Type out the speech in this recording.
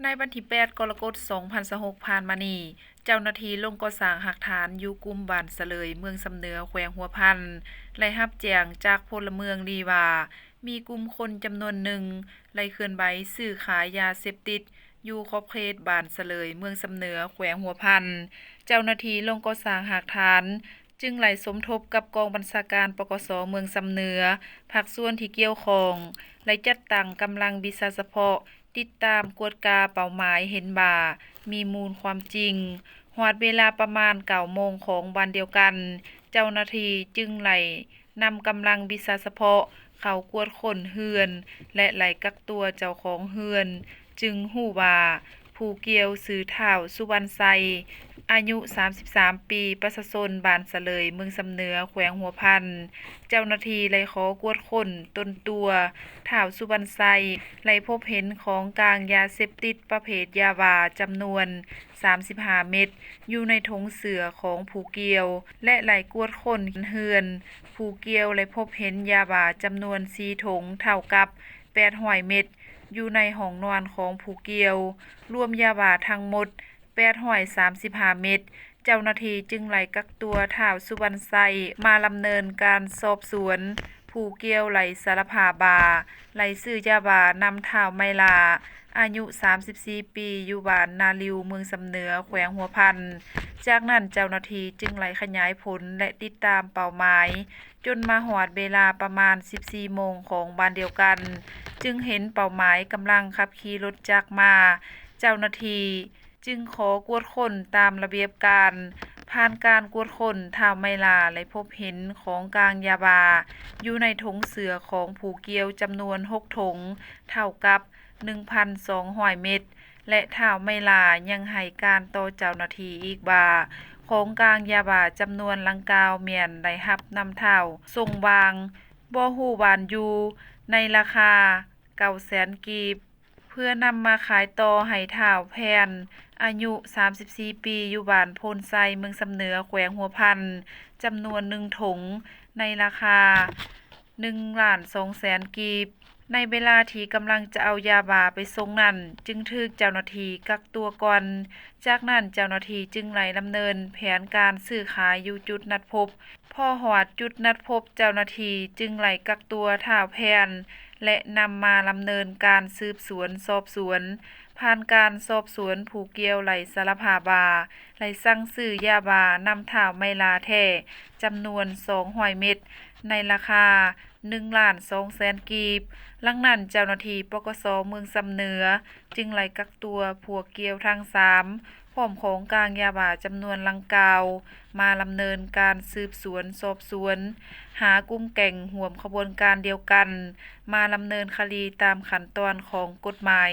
ໃນວັນທີແປດ ກໍລະກົດ ສອງພັນຊາວຫົກ ຜ່ານມານີ້, ເຈົ້າໜ້າທີ່ລົງກໍ່ສ້າງຮາກຖານຢູ່ກຸ່ມບ້ານສະເຫຼີຍ ເມືອງຊຳເໜືອ ແຂວງຫົວພັນ ໄດ້ຮັບແຈ້ງຈາກພົນລະເມືອງດີວ່າ ມີກຸ່ມຄົນຈຳນວນໜຶ່ງໄດ້ເຄື່ອນໄຫວຊື້ຂາຍຢາເສບຕິດຢູ່ຂອບເຂດບ້ານສະເຫຼີຍ ເມືອງຊຳເໜືອ ແຂວງຫົວພັນ. ເຈົ້າໜ້າທີ່ລົງກໍ່ສ້າງຮາກຖານ ຈຶ່ງໄດ້ສົມທົບກັບກອງບັນຊາການ ປກສ ເມືອງຊຳເໜືອ, ພາກສ່ວນທີ່ກ່ຽວຂ້ອງ ໄດ້ຈັດຕັ້ງກຳລັງວິຊາສະເພາະ ຕິດຕາມກວດກາເປົ້າໝາຍເຫັນວ່າມີມູນຄວາມຈິງ. ຮອດເວລາປະມານເກົ້າໂມງຂອງວັນດຽວກັນ, ເຈົ້າໜ້າທີ່ຈຶ່ງໄດ້ນຳກຳລັງວິຊາສະເພາະເຂົ້າກວດຄົ້ນເຮືອນ ແລະ ໄລ່ກັກຕົວເຈົ້າຂອງເຮືອນ, ຈຶ່ງຮູ້ວ່າຜູ້ກ່ຽວຊື່ ທ້າວ ສຸວັນໄຊ ອາຍຸສາມສິບສາມປີ, ປະຊາຊົນບ້ານສະເຫຼີຍ ເມືອງຊຳເໜືອ ແຂວງຫົວພັນ. ເຈົ້າໜ້າທີ່ໄດ້ຂໍກວດຄົ້ນຕົນຕົວ ທ້າວ ສຸວັນໄຊ ໄດ້ພົບເຫັນຂອງກາງຢາເສບຕິດປະເພດຢາບ້າຈຳນວນສາມສິບຫ້າເມັດ ຢູ່ໃນຖົງເສື້ອຂອງຜູ້ກ່ຽວ ແລະ ໄດ້ກວດຄົ້ນເຮືອນຜູ້ກ່ຽວ ໄດ້ພົບເຫັນຢາບ້າຈຳນວນສີ່ຖົງ ເທົ່າກັບແປດຮ້ອຍເມັດ ຢູ່ໃນຫ້ອງນອນຂອງຜູ້ກ່ຽວ, ລວມຢາບ້າທັງໝົດ ແປດຮ້ອຍສາມສິບຫ້າເມັດ. ເຈົ້າໜ້າທີ່ຈຶ່ງໄດ້ກັກຕົວທ້າວ ສຸວັນໄຊ ມາດຳເນີນການສອບສວນ. ຜູ້ກ່ຽວໄດ້ສາລະພາບວ່າ ໄດ້ຊື້ຢາບ້ານຳທ້າວ ໄມລາ ອາຍຸສາມສິບສີ່ປີ ຢູ່ບ້ານນາລິວ ເມືອງຊຳເໜືອ ແຂວງຫົວພັນ. ຈາກນັ້ນເຈົ້າໜ້າທີ່ຈຶ່ງໄດ້ຂະຫຍາຍຜົນ ແລະ ຕິດຕາມເປົ້າໝາຍ ຈົນມາຮອດເວລາປະມານສິບສີ່ໂມງຂອງວັນດຽວກັນ, ຈຶ່ງເຫັນເປົ້າໝາຍກຳລັງຂັບຂີ່ລົດຈັກມາ. ເຈົ້າໜ້າທີ່ ຈຶ່ງຂໍກວດຄົ້ນຕາມລະບຽບການ. ຜ່ານການກວດຄົ້ນ, ທ້າວ ໄມລາ ໄດ້ພົບເຫັນຂອງກາງຢາບ້າຢູ່ໃນຖົງເສື້ອຂອງຜູ້ກ່ຽວຈຳນວນຫົກຖົງ ເທົ່າກັບໜຶ່ງພັນສອງຮ້ອຍເມັດ ແລະ ທ້າວ ໄມລາ ຍັງໃຫ້ການຕໍ່ເຈົ້າໜ້າທີ່ອີກວ່າ ຂອງກາງຢາບ້າຈຳນວນດັ່ງກ່າວແມ່ນໄດ້ຮັບນຳທ້າວ ຊົງຫວ່າງ ບໍ່ຮູ້ບ້ານຢູ່ ໃນລາຄາເກົ້າແສນກີບ ເພື່ອນຳມາຂາຍຕໍ່ໃຫ້ທ້າວ ແພນ ອາຍຸສາມສິບສີ່ປີ ຢູ່ບ້ານໂພນໄຊ ເມືອງຊຳເໜືອ ແຂວງຫົວພັນ ຈຳນວນໜຶ່ງຖົງ ໃນລາຄາໜຶ່ງລ້ານສອງແສນກີບ. ໃນເວລາທີ່ກຳລັງຈະເອົາຢາບ້າໄປສົ່ງນັ້ນ, ຈຶ່ງຖືກເຈົ້າໜ້າທີ່ກັກຕົວກ່ອນ. ຈາກນັ້ນເຈົ້າໜ້າທີ່ຈຶ່ງໄດ້ດຳເນີນແຜນການຊື້ຂາຍຢູ່ຈຸດນັດພົບ. ພໍຮອດຈຸດນັດພົບ, ເຈົ້າໜ້າທີ່ຈຶ່ງໄດ້ກັກຕົວທ້າວ ແພນ ແລະ ນຳມາດຳເນີນການສືບສວນສອບສວນ. ຜ່ານການສອບສວນ, ຜູ້ກ່ຽວໄດ້ສາລະພາບວ່າ ໄດ້ສັ່ງຊື້ຢາບ້ານຳທ້າວ ໄມລາ ແທ້ຈຳນວນສອງຮ້ອຍເມັດ ໃນລາຄາໜຶ່ງລ້ານສອງແສນກີບ. ຫຼັງນັ້ນເຈົ້າໜ້າທີ່ ປກສ ເມືອງຊຳເໜືອ ຈຶ່ງໄດ້ກັກຕົວພວກກ່ຽວທັງສາມ ພ້ອມຂອງກາງຢາບ້າຈຳນວນດັ່ງກ່າວ ມາດຳເນີນການສືບສວນສອບສວນ ຫາກຸ່ມແກ້ງຮ່ວມຂະບວນການດຽວກັນ ມາດຳເນີນຄະດີຕາມຂັ້ນຕອນຂອງກົດໝາຍ.